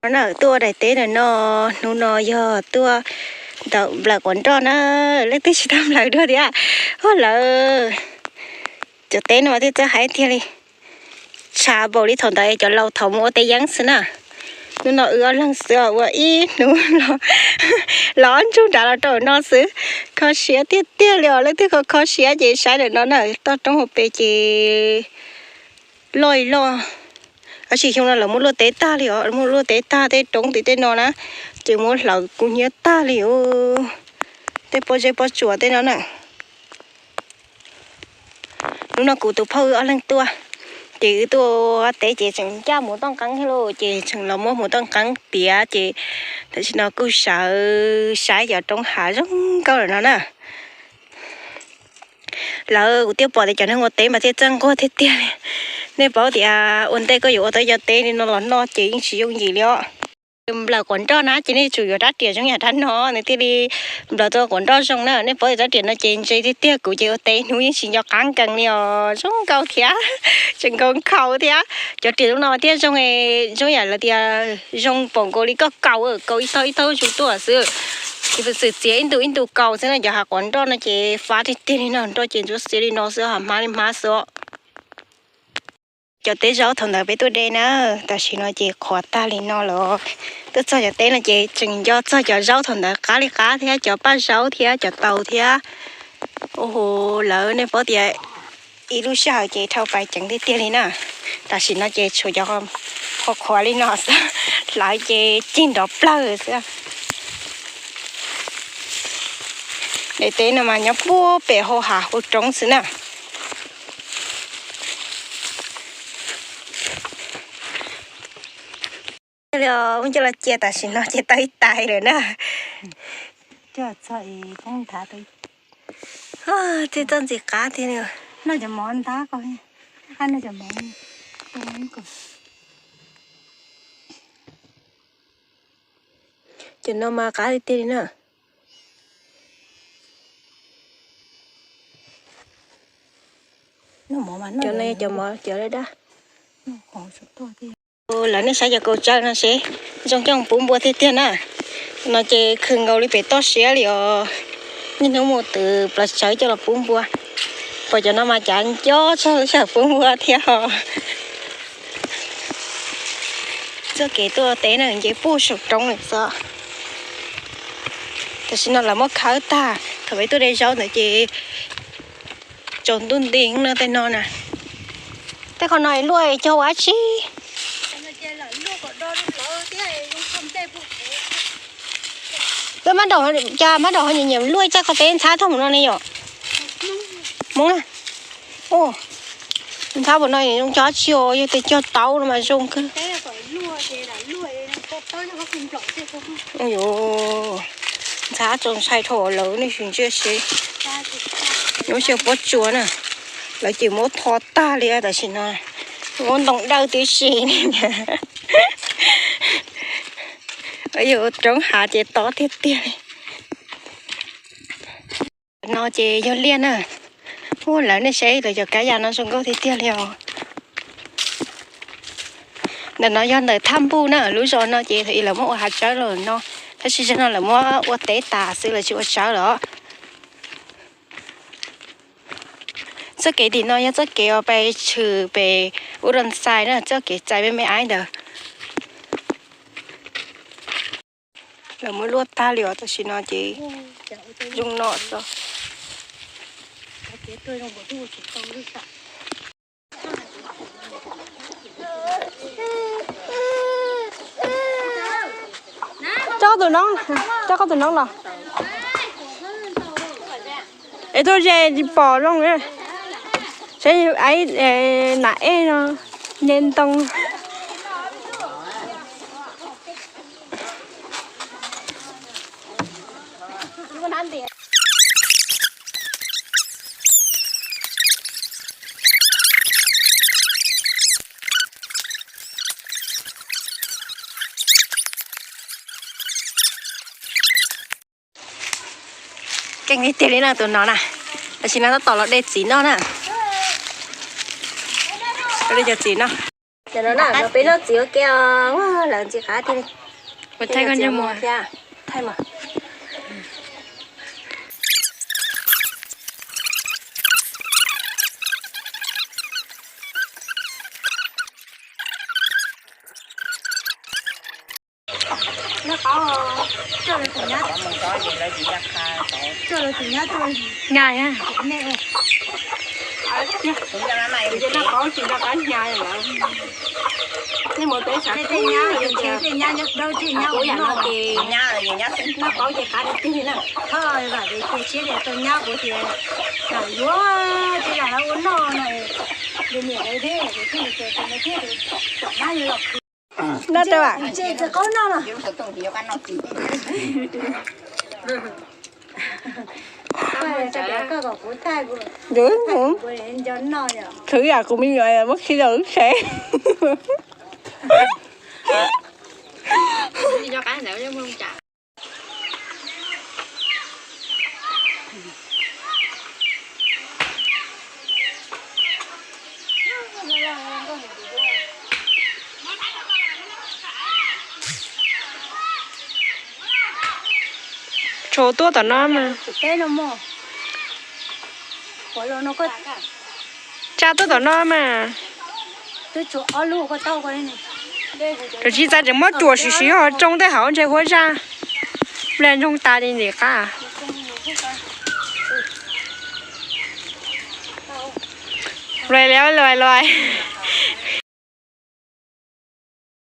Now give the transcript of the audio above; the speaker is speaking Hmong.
No na, tuaj ua daim teb ntawm no, hnub no yog tuaj ntawm nplawm quav nroj na, leej twg tsis tau nplawm dua thiab. Ua lawm, cov teb no mas thiaj txawj hais tiag li. Tshav npaum li thaum ntawd cov laus thaum mus ua teb yeeb xwb na. Hnub no wb ob leeg xwb ua ib hnub los ob ntsug nrad los rau no xwb. Kho siab tiag tiag li os, leej twg kho kho siab ces saib ntawm no na, toj roob hauv pes ces loj loj. Tab sis xyoo no lawv muab luaj teb tag li os, muab luaj teb tag tej roob tim tej no na, ces muab hlawv kub hnyiab tag li os. Tej pob zeb pob tsuas tej no na. Hnub no kuv tus phauj wb ob leeg tuaj, ces wb tuaj teb ces tseem ncaj hmuv toj nqeeb thiab lauj, ces tseem los muab hmuv toj nqeeb tiav ces tam sim no kuj sawv saib cov roob hav zoo nkauj lawm no na. Lawv kuv thiaj pom tias cov neeg ua teb mas thiaj txawj nquag tiag tiag li. Nej paub tias ua ntej koj yuav ua tau cov teb li no los noj ces yeej tsis yooj yim li os. Nplawm quav nroj na ces nej tsum yuav rab riam zoo yam rab no nws thiaj li nplawm tau quav nroj zoo na. Nej paub tias rab riam no ces ntse tiag tiag, kuv ces ua teb hnub yeej tsis nco qab nkees li os, zoo nkauj thiab tseem nkaus nkhaus thiab. Cov riam zoo no thiaj zoo, zoo yam lawv tias zoo pom nkaus li koj kaus, kaus ib tog ib tog tsuj tuaj xwb. Ces xwm txiav ib ntus ib ntus kaus xwb na, cov hav quav nroj no ces fab tiag tiag li no, nroj ces ntsuab xiav li no xwb, hav hmab li hmab xwb. Cov teb zaub thaum ntawd peb tuaj de na, tam sim no ces qhuav tag li no lawm. Tuaj txog cov teb no ces tseem nco txog cov zaub thaum ntawd qab li qab thiab, cov paj zaub thiab cov taus thiab. Ua hu, lawv nej paub tias ib lub sij hawm ces dhau pais ceev tiag tiag li na. Tam sim no ces tshuav cov qhuav qhuav li no xwb, hlawv ces cig nrov plawg xwb. Daim teb no mas nyob puag pem hauv hav hauv roob xwb na. Li muab coj los cia tam sim no ces tau ib tais lawm na. Txij txoj ntxim qab tiag li. Cov no mas qab tiag tiag li na. Cov no cov mov cov dab dab. Lawv nej saib cov kaus tsawb no seb, zoo coj pub npua tiag tiag na. No ces khw nkaus li pem toj siab li os. Niaj hnub mus twv plaws tsawb coj los pub npua. Pom cov no mas cav nco txog lub sij hawm pub npua thiab os. Txoj kev tuaj teb na nce puag saum roob lawm xwb. Tam sim no lawv muab khawb tag, thaum peb tuaj de zaub ntawd ces tsaus ntuj nti no tej no na. Tej qhov no luaj cog ua dab tsi? Cas mab daum ho nyiam nyiam luaj txoj qhov teb ntxhab thaum no ne yom? Hmoob na. Ntxhab pom no zoo cog dab tsi os, yog tias cog taub no mas zoo kawg. Ntxhab txaus ntshai dhau lawv nej sim ntsia seb. Lub xyaw pob tsuas na, lawv ces muab tho tag li tam sim no, muab ntoo dawj tib si. Yog roob hav ces tob tiag tiag li. No ces yog liaj na. Ua lawv nej saib lawv cov kab ya no zoo nkauj tiag tiag li os. Ntawm no yog ntawm Thaj Npuj na, lub zos no ces thaum ub lawv muab ua hav tsawb lawm no, tab sis zaum no lawv muab ua teb tas xwb, lawv tsis ua tsawb lawm. Txoj kev tim no yog txoj kev uas pes tshwm pem Ub Doo Xais na, txoj kev txais me me aib ntawd. Lawv muab luaj tag li os, tam sim no ces zoo no xwb. Coj tus noob, coj koj tus noob los. Es tuaj ze tsis pom zoo, saib aib nam ej no, nce ntoo. Keej tiag li na tus no na. Tam sim no tab tom los de txiv noj na. Los de cov txiv noj. Cov no na, peb noj txiv ua ke os, lawv ntxim qab tiag li. Ua thaij koj ntsej muag thiab. Thaij mas. Noj qaub, coj lawv tus nyab, coj lawv tus nyab tuaj. Noj qaub tsis nco qab hnyav lawm. Nej mus peb sab tej nyab, tej nyab nyob dawb tej nyab ua no ces nyab, noj qaub ces qab tiag tiag li na. Thoj vam ces cia siab tias tau nyab kuv tias tam yuav tsis lam ua noj no, niam thiab thiaj li tus no thiab, tam nyab li los. Noj rau vam. Tsis qaub noj los. Khwv yam kuv me nyuam muab khi rau lub tsev. Tshuav tuaj tom no mas. Tsa tuaj tom no mas. Tus tsis txais tseem muab tuam sim siv ho tsoo tej hauv ntshe huab zaj. Nplas ntsoog tas li ntim qab. Luais li luais luais.